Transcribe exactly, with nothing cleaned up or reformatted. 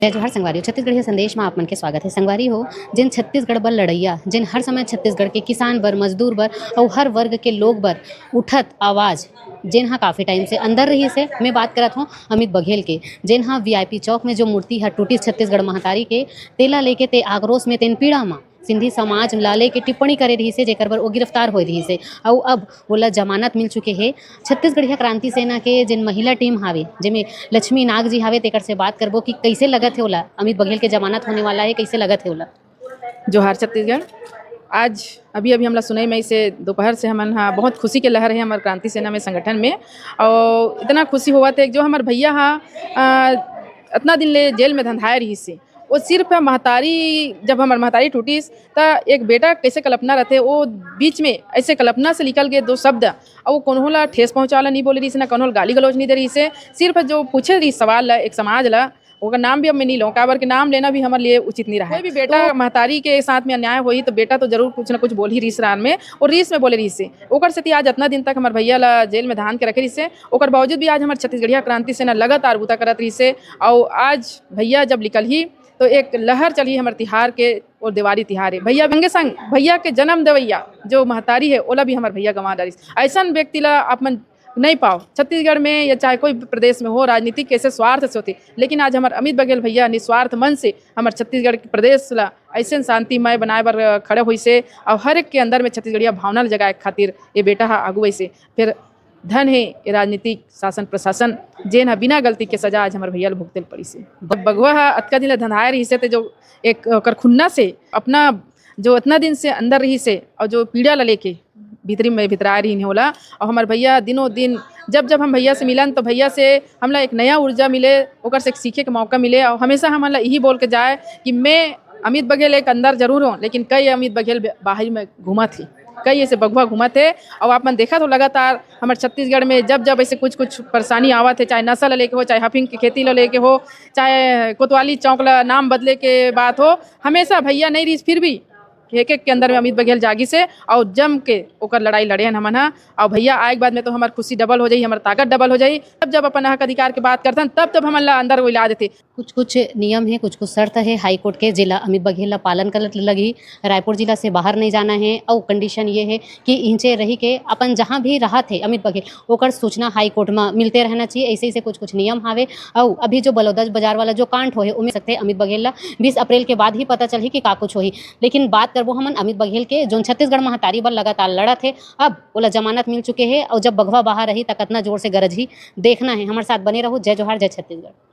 जय जोहार संगवारी हो, छत्तीसगढ़िया संदेश में आप मन के स्वागत है। संगवारी हो, जेन छत्तीसगढ़ बर लड़ैया, जेन हर समय छत्तीसगढ़ के किसान बर, मजदूर बर अउ हर वर्ग के लोग बर उठत आवाज, जेन हा काफी टाइम से अंदर रहिस हे, मैं बात करत हूँ अमित बघेल के, जेन हा वीआईपी चौक में जो मूर्ति हा टूटिस छत्तीसगढ़ महतारी के, तेला लेके ते आक्रोश में, तेन पीड़ा मा सिंधी समाज ला लेके टिप्पणी करे रहिस हे, जेकर बर वो गिरफ्तार होए रहिस हे। अउ अब ओला जमानत मिल चुके हे। छत्तीसगढ़िया क्रांति सेना के जेन महिला टीम हावे, जेमे लक्ष्मी नाग जी हावे, तेकर से बात करबो कि कइसे लगत हे ओला, अमित बघेल के जमानत होने वाला हे, कइसे लगत हे ओला? जोहार छत्तीसगढ़। आज अभी अभी हमला सुनई में से दोपहर से हमन हा बहुत खुशी के लहर है हमारे क्रांति सेना में, संगठन में। और इतना खुशी हुआ थे जो हमारे भैया हा अ, इतना दिन ले जेल में धंधाए रहिस हे। वो सिर्फ महतारी, जब हमार महतारी टूटिस, त एक बेटा कैसे कल्पना रहते, वो बीच में ऐसे कल्पना से निकल गए दो शब्द, और वो कोनो ला ठेस पहुँचाए ला नहीं बोले रहिस, ना कोनो ला गाली गलौज नहीं दे रहिस हे। सिर्फ जो पूछे रहिस सवाल ला, एक समाज ला, ओकर नाम भी अब मैं नहीं लूँ, काबर के नाम लेना भी हमारे लिए उचित नहीं रहा। कोई भी बेटा तो महतारी के साथ में अन्याय होई, तो बेटा तो जरूर कुछ ना कुछ बोल ही रहिस रान में, और रीस में बोले रहिस हे। ओकर सेती आज इतना दिन तक हमारे भैया ला जेल में धान के रखे रहिस हे। ओकर बावजूद भी आज हमारे छत्तीसगढ़िया क्रांति सेना लगातार बुता करत रहिस हे। और आज भैया जब निकल ही, तो एक लहर चली हमारे तिहार के, और देवारी तिहार है। भैया संगे संग भैया के जन्म देवैया जो महतारी है, ओला भी हमारे भैया गंवा डारिस। ऐसन व्यक्ति ला आप मन नहीं पाओ छत्तीसगढ़ में या चाहे कोई भी प्रदेश में हो, राजनीतिक कैसे स्वार्थ से होते, लेकिन आज हमारे अमित बघेल भैया निस्वार्थ मन से हमारे छत्तीसगढ़ के प्रदेश ला ऐसे शांतिमय बनाए बर खड़े होइस हे, और हर एक के अंदर में छत्तीसगढ़िया भावना ल जगाए खातिर ये बेटा हा आगू वैसे। फिर धन हे ये राजनीतिक शासन प्रशासन, जेन हा बिना गलती के सजा आज हमारे भैया ल भुगते ल पड़िस हे। ब-, बघवा हा अतका दिन ले धंधाए रहिस हे, ते जो एक ओकर खुन्ना से अपना जो इतना दिन से अंदर रहिस हे और जो पीड़ा ला लेके भीतरी में भितराए रहिन हे ओला, और हमारे भैया दिनों दिन जब जब हम भैया से मिलन, तो भैया से हमला एक नया ऊर्जा मिले, ओकर से एक सीखे के मौका मिले। और हमेशा हमन ला यही बोल के जाए कि मैं अमित बघेल एक अंदर जरूर हूँ, लेकिन कई अमित बघेल बे-, बाहर में घूमत ही, कई ऐसे बघवा घूमत हे। और आप मन देखत हो लगातार हमारे छत्तीसगढ़ में जब जब ऐसे कुछ कुछ परेशानी आवत हे, चाहे नशा ला लेके हो, चाहे हफीम की खेती ला लेके हो, चाहे कोतवाली चौक ला नाम बदले के बात हो, हमेशा भैया नहीं रहिस, फिर भी एक एक के अंदर में अमित बघेल जागिस हे और जम के ओकर लड़ाई लड़े हन हमन हा। और भैया आए के बाद में तो हमार खुशी डबल हो जाई, हमार ताकत डबल हो जाई। तब जब अपन हक अधिकार के बात करथन, तब तब हमन ला अंदर वो हिला देथे। कुछ कुछ नियम हे, कुछ कुछ शर्त हे हाई कोर्ट के, जेला अमित बघेल ला पालन कर लगही। रायपुर जिला से बाहर नहीं जाना हे। और कंडीशन ये हे कि इहिंचे रही के अपन जहाँ भी रहत हे अमित बघेल, ओकर सूचना हाई कोर्ट में मिलते रहना चाहिए। ऐसे ऐसे कुछ कुछ नियम हावे। और अभी जो बलौदा बाजार वाला जो कांड होहे, ओमे सकथे अमित बघेल ला बीस अप्रैल के बाद ही पता चलही कि का कुछ होही। लेकिन बात करबो हमन अमित बघेल के, जोन छत्तीसगढ़ महतारी बर लगातार लड़त हे, अब ओला जमानत मिल चुके हे, और जब बघवा बाहर रही, त कतना जोर से गरजही, देखना हे। हमर साथ बने रहू। जय जोहार, जय छत्तीसगढ़।